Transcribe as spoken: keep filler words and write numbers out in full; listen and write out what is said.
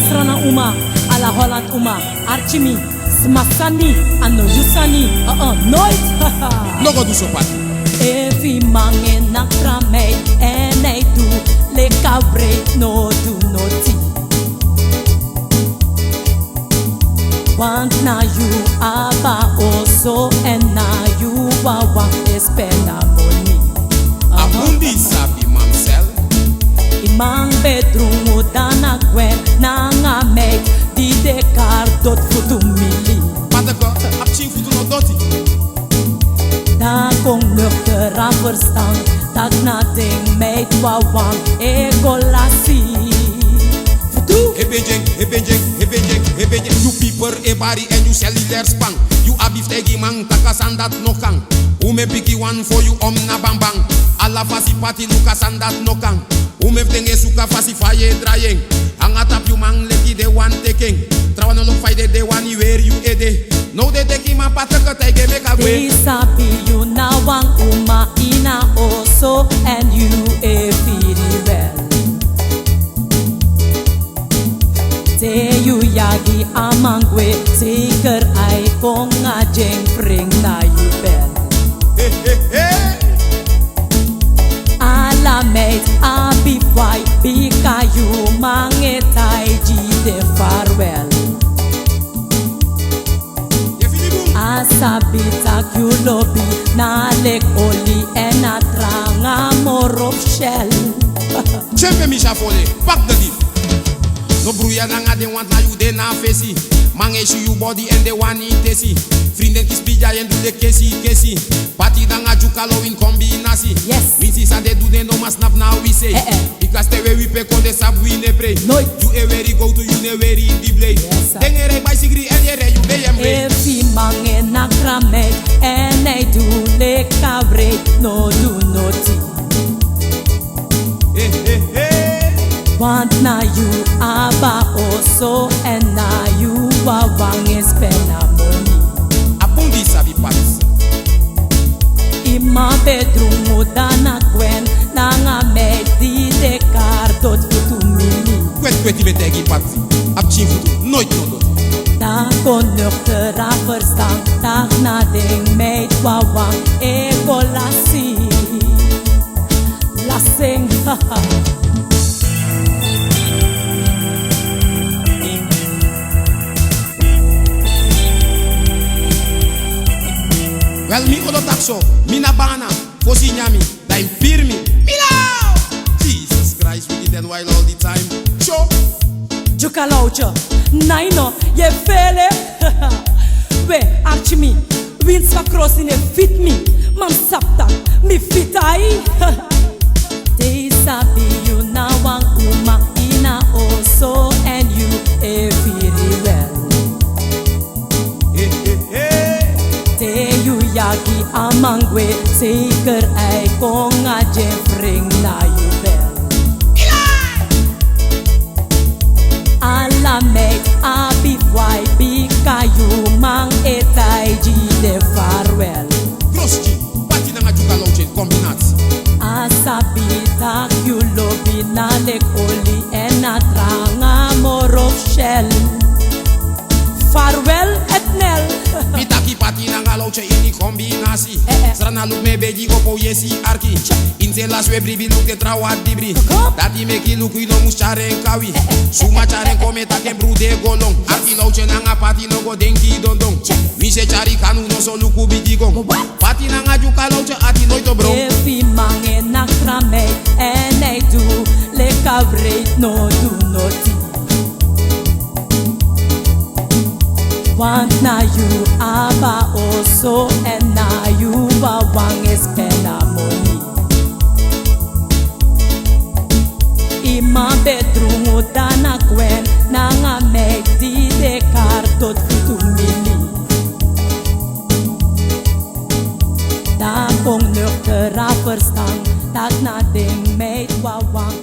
Sranan uma, ala Holland uma, arki mi, sma sani, a no yu sani, uh-uh, nooit. No go du so, Pati. Efu i man e naki tra meid èn a e du leki a wreed, no du noti. Want na yu abi a oso èn na yu wawan e spen a moni. A bun di sabi, mamsel. I man bedroom o dan na gwe nanga meid di de kari doti futu mili. Pati, a pikin futu no doti. Dan kon nuchter a ferstan taki na den meid wawan e go lasi. Futu. Hebedjeng, hebedjeng, hebedjeng, hebedjeng. Yu piper e bari èn yu cellulair span. Yu abi fu taigi man taki a sani dati no kan. Umen pikin wan fu yu om na banban. Ala fasi Pati luku a sani dati no kan. Umen fu den e suku a fasi fa yu e drai en. Nanga tapu yu man leki den wani teki en. Trawan no luku fa yu de, den wani weri yu ede. Now den teki man, Pati, kon taigi en meki a gwe. Dei sabi yu na wan uma ini a oso èn yu e firi wel. Te yu yagi a man gwe, zeker a e kon nanga en fren na yu bel. He, he, he. Ala meid abi fu wai bika yu man e taigi den farwel. A sabi taki yu lobi na leki oli èn a tranga moro fu Shell. Tyenpi mi sa fole, pak de di. No bruya nanga den, want na yu de na fesi. Man e si yu body èn den wani tesi. Vrienden kisi pija èn du den kesi kesi. Pati nanga Djukalo ini kombinasi. Yes. Winsi san den du den no man snapu na wi sei. Eh, eh. Bika te wi e wipi kon den sabi wi no e prei. Nooit. Yu e weri gowtu, yu no e weri di blei. Yes, sir. Den e rei baisigri èn yu e rei yu B M W. Efu i man e naki tra meid èn a e du leki a wreed, no du noti. He, he, he. Want na yu abi a oso èn na yu wawan e spen a moni. A bun di sabi, Pati. I man bedroom o dan na gwe nanga meid di de kari doti futu mili. Kweti kweti mi e taigi Pati. A pikin futu nooit no doti. Dan kon nuchter a ferstan taki na den meid wawan e go lasi. Lasing. Wel, mi o taki so, mi na bana, fosi nyan mi, dan yu firi mi. Mila! Jesus Christ, we did and while all the time. Show. Djukaloutje, nai no, yu e fele. We, arki mi. Winsi fa krosi no e fiti mi, ma mi sabi taki mi fiti a yu. Te i sabi yu na wan uma ini a oso èn yu e firi wel. He, he, he. Te yu yagi a man gwe, zeker a e kon nanga en fren na yu bel. Ala meid abi fu wai bika yu man e taigi den farwel. Kroski, Pati nanga Djukaloutje kombinasi. A sabi taki yu lobi na leki oli èn a tranga moro fu Shell. Farwel, Etnel. Mi taki Pati nanga Loutje ini kombinasi. Eh, eh. Srana luku mi e begi, opo yu e si arki. Ini se lasi we bribi luku den trawan dibri. Dati meki luku yu no mus tyari en kon na wi. Eh, eh. Suma tyari en kon, mi e taki en bru de go lon. Arki, Loutje nanga Pati no go denki dondon. Mi si e tyari kanu, no so luku bigi gon. Pati nanga Djukaloutje ati noiti o bron. Efu i man e naki tra meid èn a e du leki a wreed, no du noti. Want na yu abi a oso èn na yu wawan e spen a moni. I man bedroom o dan na gwe nanga meid di de kari doti futu mili. Dan kon nuchter a ferstan taki na den meid wawan